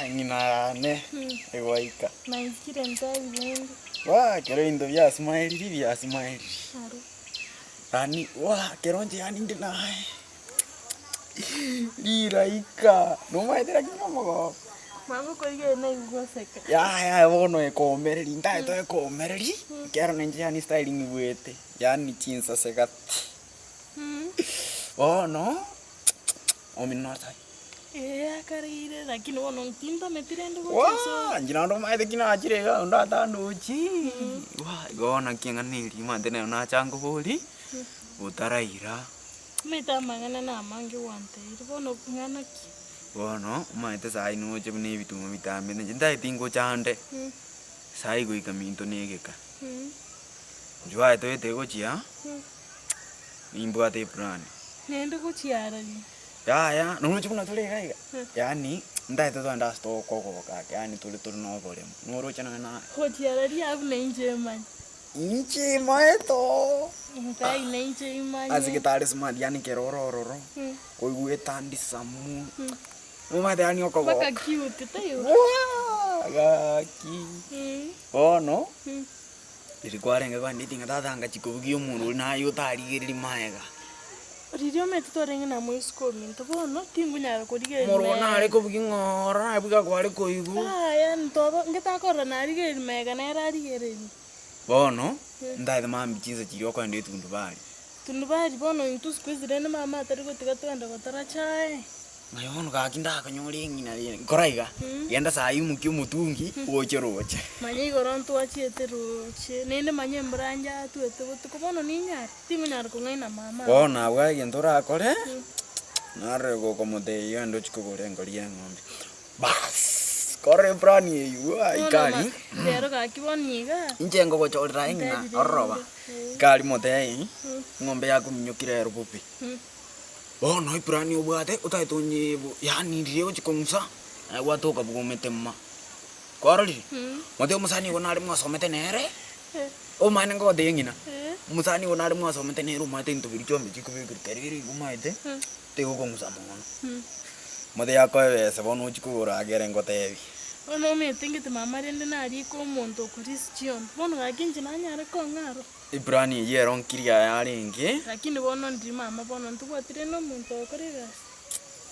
Ng'ina yane egoika. Naikire ntebi rende. Waa, kero ebinto biasimaeriri biasimaeriri. Aro. Yaani waa, kero inche yaani inde naye riraika, nomaete lakini omogoko. Mama okorigereria naigwe goseka. Yaya bono ekoomereri, ntagete ekoomereri, ekero ninche yaani style ng'igwete, yaani chinsase gati. Bono, omino noro. Ee akareire lakini bono tintameti rende gochia ase Waa, inche naende omanyete ki nachire igaa onde atandochi, waa igo bono naki eng'ana eria omanyete nero nacha nkoborie, otaraira. Omanyete amang'ana na amange gwantebirie, bono ng'ana ki? Bono, omanyete saii noche buna ebituma bitambete, inche ntagete ngochande, saii goika minto na egeka. Inchuo aye toete gochia, nimbwate eplan. Naende gochia arari. Yaya, noroche buna tore iga iga, yaani ntagete togende ase tokogoka ake, yaani tore tore na oboremo, noroche nonya naye. Gochiararia abwo na inche emanye. Inche emaete oo. Nkai na inche imanye. Ase getare smart yaani kere ore ororo, koigwete handsome, omanyete yaani okogoka. Mpaka cute taiyo. Waa gaki, bono, riria kwarenge kogenda ng'a tata ngachia kobugia omorwori naye otarigereria maega. Riria omanyete twarenge na moisiko ominto bono tingonyara korigereria Omorwori maega. nare kobugia ng'a oro naye buga kware koigwa. Yaya ntoba ngetakorora narigereria maega nere arigereria. Bono, ntagete mambia chinsa chiria okoenda etundubari. Tundubari bono intwe siku hizi rende mama atari gotiga twende gotora chae. Ng'ai bono gaki ndakonyora eng'ina rende, nkora iga, genda saa hii imokia omotungi oche roche. Manya igoro ntwachiete roche, naende manya embura njatwete botuko bono ninyare, tingonyara kong'aina mama aba. Bono abwo egento orakore, narore gokomotebia ogende ochie kogora engori ya eng'ombe, baas, kore eplan eywo Bono iga aria, ma rero gaki bono iga. Inche ngogochorera aye ng'a Ntebi ororoba, rende, iga aria motebie, eng'ombe yakominyokire ero bobe. Bono eplan obwate otagete onye yaani riria ogochia kong'usa, naye gwatoka bwomete mma. Kwarorire? Motebie omosani ogo nare mwasomete nere, omanyete ngogotebia ng'ina, omosani ogo nare mwasomete nere omanyete ebinto biria chiombe chikobekerwa kero ere iga omanyete, tegokong'usa mono. Motebie akoe ebesa bono ochie kogora agere ngotebie. Bono omanyete ngete mama rende narike omonto okorisia chiombe, bono gaki inche nanyare kong'a aro. Eplan eyio ero nkiria yarenge. Lakini bono ndiri mama bono ntobwati rende omonto ogokora egasi.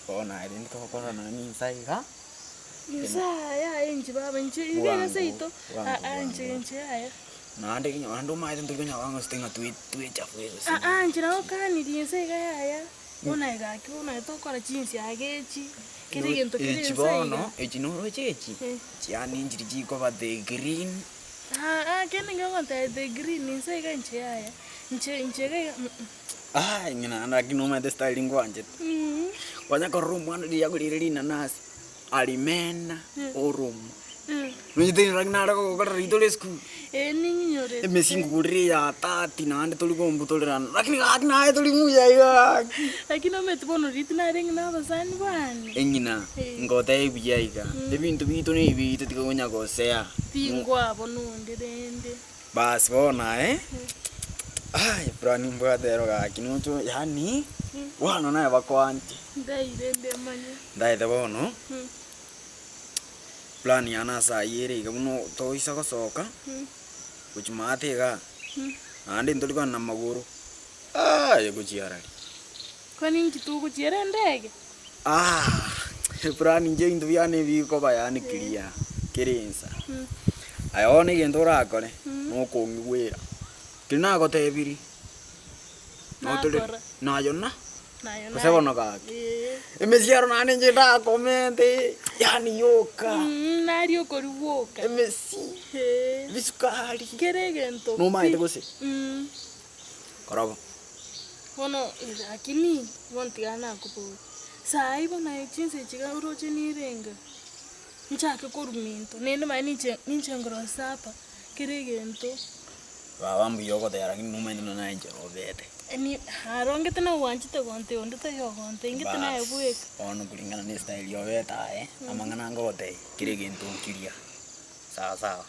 Bono aye rende togokorora nonya ninsa iga. Inse yaya inche baba inche iga iga Bwango, seito bwango, aa bwango. inche inche yaya. Naende naende omanyete ntori konyara kong'usa ng'a twe twechafue gose. Aa inche nagokanirie inse iga yaya, bono aye gaki bono aye tokora chinsiaga echi, kera egento kere Echi inse iga. bono, echi noroche echi, Eh. chiani nchiria chikoba the green. Aa kende ngegontebia the green inse iga inche yaya, inche inche iga iga. Aye ng'ina lakini nomanyete style ngwanchete. Kwanya korora omwana riria agorire rinanasi, arimena, oroma. Nomanyete lakini nare kogokorera riria tore esukuru. Ee ning'inyorete. Emesie nkogorire eya thirty naende tori kombutorerana, lakini gaki naye tori muya iga gaki. Lakini omanyete bono riria tinarenge na abasani bane. Eng'ina, ngotebie buya iga, ebinto biaito na ebiaito tiga konya gosea. Tingwabo nonde rende. Baas bono aye, aye plan nimbwate ero gaki noche yaani bono naye bakoanche. Ndaire ndemanye. Ndaete bono, plan yane ase ayio ere iga buna toisa gosoka, gochia maate igaa, naende ntori kogenda na magoro, aye gochia arari. Kwani inki togochiera endege? Plan inche ebinto biane ebikoba yaani clear, kera ensa. Aye bono egento orakore, nokong'igwera, keria nagotebirie, notore Nakora. nayo na, Nayo gose bono gaki, Ee. emesiaro naende inche ndakomente, yaani yoka, Naria okorigwoka. emesi, Ee. ebisukari, Kera egento nomaete pi. gose? Kora bo. Bono lakini bono tiga nakoboria, saii bono aye chinsa echi iga oroche nirenga, nchake korwa minto, naende manye ninche ninche nkorosia apa kera egento. Baba mbuya ogoteba lakini nomanyete buna naye inche obete. Ni aro ngete nagwanchete gontebia onde taiyo ogontebia, ngete naye Baas, bweka. bono kulingana na estyle obete aye, amang'ana ngogotebia, kera egento nkiria, sawa sawa.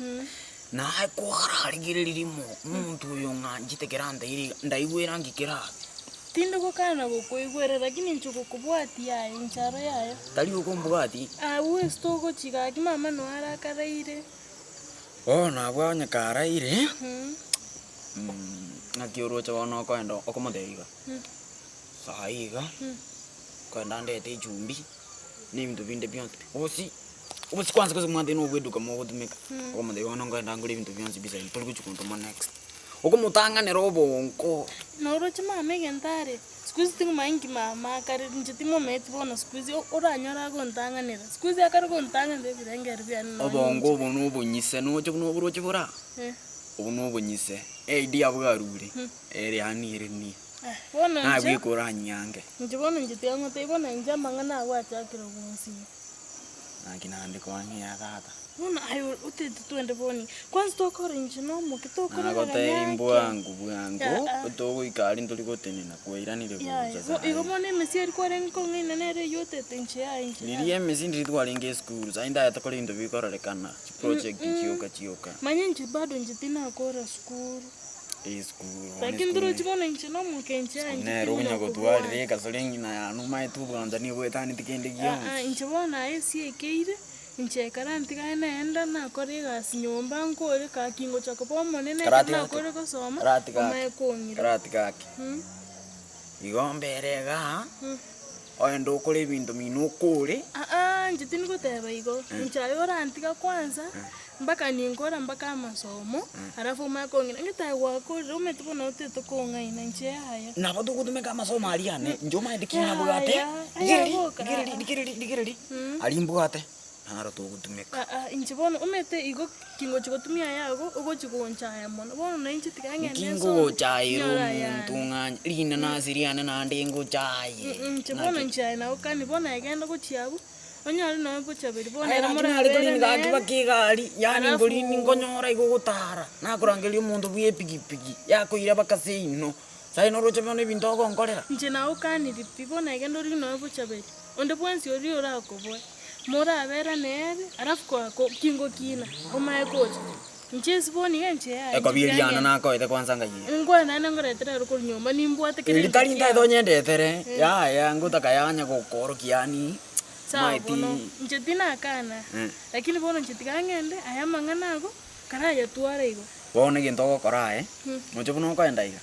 Naye kwararigereria rimo, omonto oyo ng'anchete kera anteire iga, ndaigwera nki kerabe. Tindi gokana gokoigwera, lakini inche gokobwatia yaya, inche aro yaya. Tari okombwatia. Abwo ase togochia gaki mama noe arakaraire. Bono abwo onye karaire, ng'aki oroche bono okoenda okomotebia iga, saii iga, nkoenda ndete echumbi, na ebinto binde bionsi pi, obosie, obosie kwanza gose mwateba na obwa eduka mogotumeka, okomotebia bono nkoenda ngore ebinto bionsi pi saii tori gochia kontoma next. Okomotang'anera obonko. Noroche mama egento are, siku hizi tingomanya nki mama akare, inche timomanyeti bono siku hizi oranyore agontang'anera, siku hizi akare gontang'anera ebirengeri biane nonye Obongo inche. obo na obonyise noche buna oboroche bore aa, obo na obonyise, eidea bwarure, ere yaani ere niya. Bono Naye inche, bweka oranyiange. inche bono inche tiga ngotebie bono inche amang'ana ago achakire gonsinya. Naki naende kwang'ea tata. Bono aye otete twende boni, kwanza tokora inche na omokia tokora Nagotebia ganyake. mbwango bwango, Aa. togoika aria ntori gotenena kwairanire Yaya, gocha bo saii. igo bono emesi eria kwarenge kong'aina nere eywo otete inche yaya inche Riria yaya. emesi ndiri twarenge esukuru, saii ntagete kore ebinto bikororekana, chiproject chioka chioka. Manya inche bado inche tinakora sukuru. Esukuru bono Lakini esukuru ndorochi ne- bono inche na omokia inche yaya esukuru inche nere timanya okonya gotwarire kobwata. ekasore eng'ina yane omanyete obwanchani oboetaneti kende Aa gionsi. inche bono aye ase ekeire. Inche ekero ntigane naenda nakora egasi nyomba nkore gaki ngocha koba omonene ekero Karati gake, nakore gosoma, karati gake, omaye kong'ira. karati gake. Igo mbere igaa, oende okore ebinto mino okore. Aa inche tindi goteba igo, inche aye orantiga kwanza, mpaka ninkora mpaka amasomo, alafu omaye kong'ira, ngetae gwakorire omanyete bono otete kong'aina inche yaya. Nabo togotumeka amasomo aria ane, inche omanyete ki nabwate, Yaya, aya rigereria, boka rigereria, aa. rigereria, rigereria, aria mbwate. Naro togotumeka. Aa, inche bono omanyete igo kingochi gotumia aya ago, ogochi gonchaya mono, bono na inche tiga ng'ende Nki nsome, ngogochaera nyore aya omonto ane. ng'a rinene ase riane naende ngochaye. Inche bono Naki? inche aye nagokani, bono aye genda gochia abwo, onyore nonya bochaberi bono Aye ere gaki nare morabere korini gaki nere, baka egari, yaani alafu nkorini nkonyora igo ogotara, nakorangeria omonto bwa epikipiki, yakoira baka seino, sai noroche bono ebinto ogonkorera. Inche nagokaniri pi, bono aye genda origie nonya bochaberi, onde bwensi oria orakoboe. Morabera nere, alafu koa ko kingokina, omaye gocha. Inche esiboni iga inche yaya, inche Ekobia tiga riane ngende. nakoete kwanza ng'ai ere. Nkwane naende nkoretere aro korwa nyomba, nimbwate kera Eri egento tari ntaete kiao. onyendetere, yaya ngotaka yanya gokorokia yaani Sawa maeti bono, inche tinakana, lakini bono inche tiga ng'ende, aya amang'ana ago, karayatware igo. Bono egento ogokora aye, moche buna okoenda iga.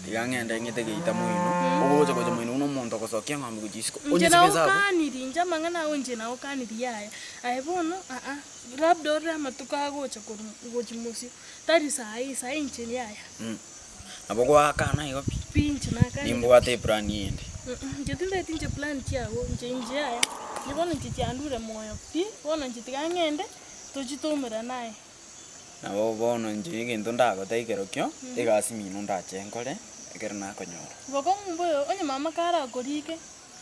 Tiga ng'ende ng'ete geita moino, ogocha gocha moino buna omonto ogosokia eng'ombe gochia isiko, Inche onyisibe inse abwo. nagokaniri, inche amang'ana ao inche nagokaniri yaya, aye bono aa, labda orore amatuko agocha korwa gochia mosio, tari saii, saii inche yaya. Nabo goakana igo pi. Pi inche nakanire pi. Nimbwate eplan ende. Inche tintageti inche plan chiago, inche inche yaya, inche bono inche chiandure moyo pi, bono inche tiga ng'ende, tochie toumerane aye. Nabo bono inche egento ndagotebie kerokio, egasi mino ndache nkore, ekero nakonyora. Bokong'u mboyo, onye mama karakorike,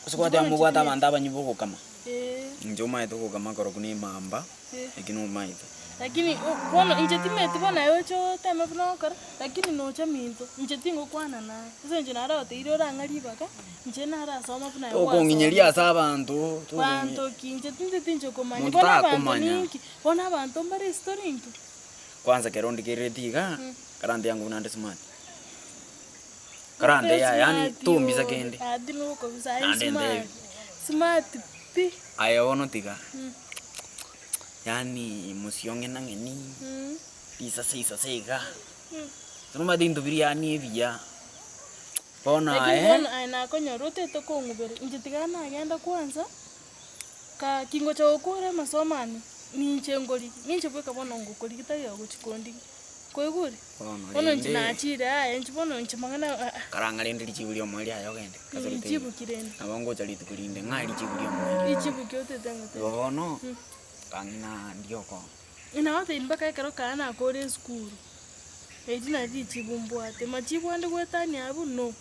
Ase gwateba bono mobwate inche abanto abanyi bogokama, Eh. inche omanyete ogokama korokwo na emamba, Eh. eki nomaete. Lakini o- bono inche timeti bono aye oche oteme buna ogokora, lakini nocha minto, inche tingokwana naye, ase eng'encho naroteire orang'a ribaga, inche narasoma buna aye Tokong'inyeria gwasoma. ase abanto, tokong'i Banto ki, inche tinteti inche komanya, Monto bono abanto takomanya. ninki. Bono abanto mbare ase tore intwe. Kwanza ekero ndigerereti iga, karante yango buna nde smart. Karante ya yaani tombisa kende. Ati nokobisa aye Naende smart. ntebi. Smart pi. Aye bono tiga, yaani mosio ng'ina ng'eni, risase isase iga, nomanyete ebinto biria yaani ebiya. Bono Lakini aye. bono aye nakonyora otete kong'ubera, inche tiga nagenda kwanza. Gaki ngocha gokora amasomo ane, ninche nkorigia, ninche bweka bono ngokorigia tari ogochia kondigia, kwaigure? Bono Bono inche rende. nachire aya inche bono inche mang'ana aa. Karang'a rende richibu riomoerio aye ogende, ase Richibu ritaiyo. ki rende? Nabo ngocha rituko rinde, ng'a richibu riomoerio. Richibu ki otete ngotebie? Igo bono, kang'ina ndioko. Nagotebi mpaka ekero kaa nakore esukuru, eri nari richibu mbwate, machibu ande goetania abwo no.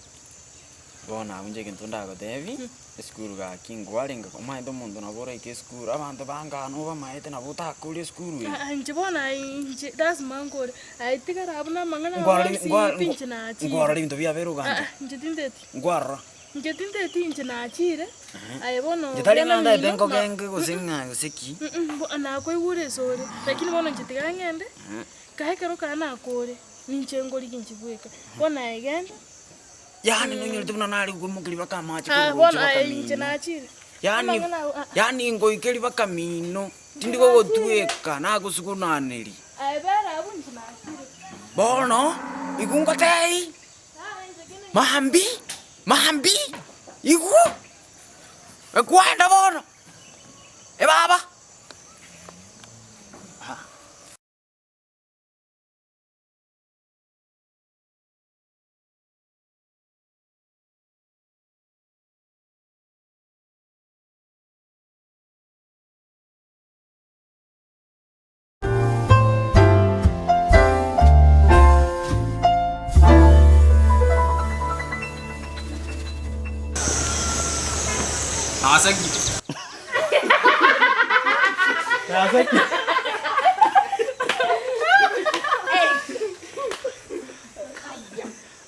Bono abwo inche egento ndagotebi, esukuru gaki nkwarenge omanyete omonto nabo oraike esukuru, abanto bange aa nobamaete nabo otakore esukuru eye. Aa inche bono aye inche lasima nkore, aye tigara abwo na amang'ana Nkwarora onsi nkwa pi inche nachire. nkwarora ebinto biabeire ogancha? Aa inche tinteti. Nkwarora? Inche tinteti inche nachire, aye bono Inche tari genda ng'a ntaete mino ma nkogenge gose ng'a gose ki. Mh nakoigure esore, lakini bono inche tiga ng'ende, kae ekero kaa nakore, ninche nkorigia inche bweka, bono aye genda. Yaani nonyorete buna nare gokoimokeria baka amache Ah, korwa bono roche baka aye inche mino. nachire. Yaani Amang'ana ao, ah, ah. yaani ngoikeria baka mino, tindi gogotweka nagosugunaneria. Aye bera abwo inche nachire. Bono, igo ngotebie, Ah, inche kende maambi, maambi, igwo, ekwenda bono, ebaba.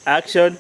Action.